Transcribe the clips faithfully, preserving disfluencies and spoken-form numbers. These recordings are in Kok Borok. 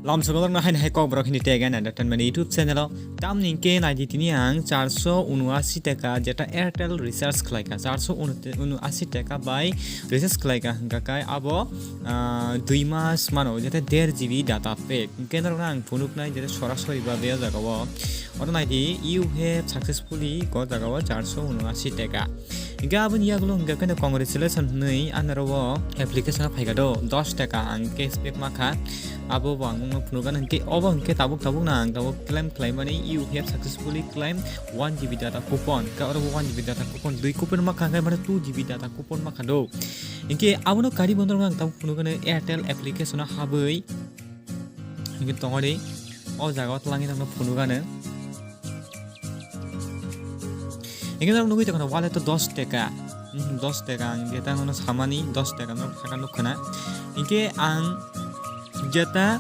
Lamsogo norokno haino hai kokborok hini tag and entertainment YouTube channel o. Tamni hwnkhe naidi tini ang charso unuasi taka jeta Airtel recharge khlaikha. Charso unuasi taka bai recharge khlaikha hwnkha khe abo, ah, dui mas mano jeta der G B data pack. Hwnkhe norokno ang phunuknai jeta sorasori babe o jaga o. Oro naidi you have successfully o jaga o charso unuasi taka. Hingke aboni yagulo hingke keno congratulation hinui anaro o application o phaika do dos taka ang cashback makha. Abo bo ang wngno phunukgano hingke obo hingke tabuk tabuk na ang tabuk claim khlaimani you have successfully claim one G B data coupon. Hingke oro bo one G B data coupon dui coupon makha hingke mane two G B data coupon makha do. Hingke abono kari bono ang tabuk phunukgano Airtel application o habwi hingke tongori o jaga o twlangwi tongno phunukgano. Hingke norok nugui tongkha wallet o dos taka. Hmm, dos taka ang jeta nono samani dos taka norok saka nukkhana. Hingke ang jeta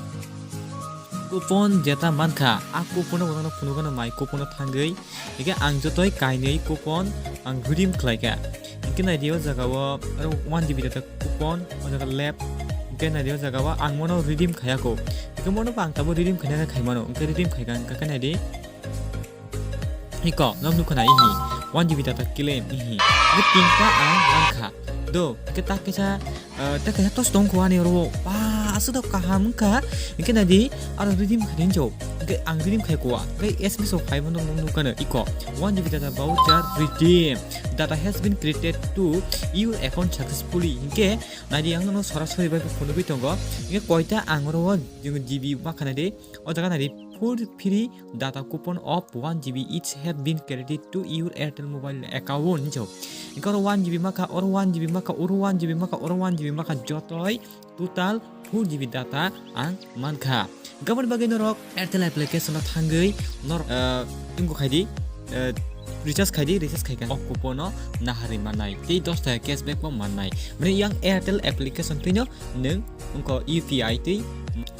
coupon jeta mankha, a coupon o bono phunukgano mai coupon o thangwi. Hingke ang jotoi kainwi coupon ang redeem khlaikha. Hingke naidi o jaga o aro one G B data coupon o jaga left. Hingke naidi o jaga o ang mono redeem khayako. Hingke mono bo ang tabo redeem khaina khe khaimano. Hingke redeem khaikha hingke naidi. Iko, nok nukha na ihi. One G B data claim ihi. Hingke tingkha ang mankha. Do, hingke tak kisa, eh, tak kisa tos tongkho ani oro. Ba, aswk do kaham wngkha. Hingke naidi, aro redeem khainai jok. Hingke ang redeem khai kuwa. Hingke S M S o phai bono nok nukha no. Iko, one G B data voucher redeem. Data has been created to your account successfully. Hingke naidi ang nono sorasori bai phunugwi tongo. Hingke koita ang oro o G B makha naidi. O jaga naidi four free data coupon of one G B each have been credited to your Airtel mobile account hinjo. Hingke oro one G B makha, oro one G B makha, oro one G B makha, oro one G B makha, jotoi total four G B data ang mankha. Gaboni bagwi norok Airtel application o thangwi norok, eh, ingo khaidi, eh, recharge khaidi, recharge khaikha o coupon o naharwi mannai tei dos taka cashback bo mannai. Mane yang Airtel application twino nwng wngkha U P I twi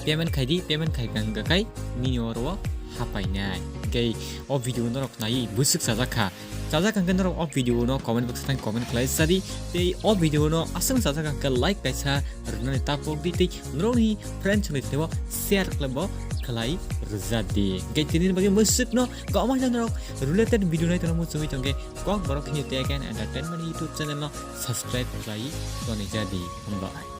payment khaidi, payment khaikha hwnkha khai nini oro o hapainai. Hwnkhe o video norok naiwi bwswk chajak kha. Chajak hwnkhe norok o video no comment box o thang comment khlai sadi. Tei o video no aswk chajak hwnkhe like kaisa rwnani tapok di tei norokni friends rokni thaibo share khlaibo khlai rwja di. Hwnkhe tini bagwi bwswk no goma norok related video nai tongma muchungwi tongkhe kok borok hini tei again entertainment YouTube channel no subscribe khlai toni jadi. Hambai.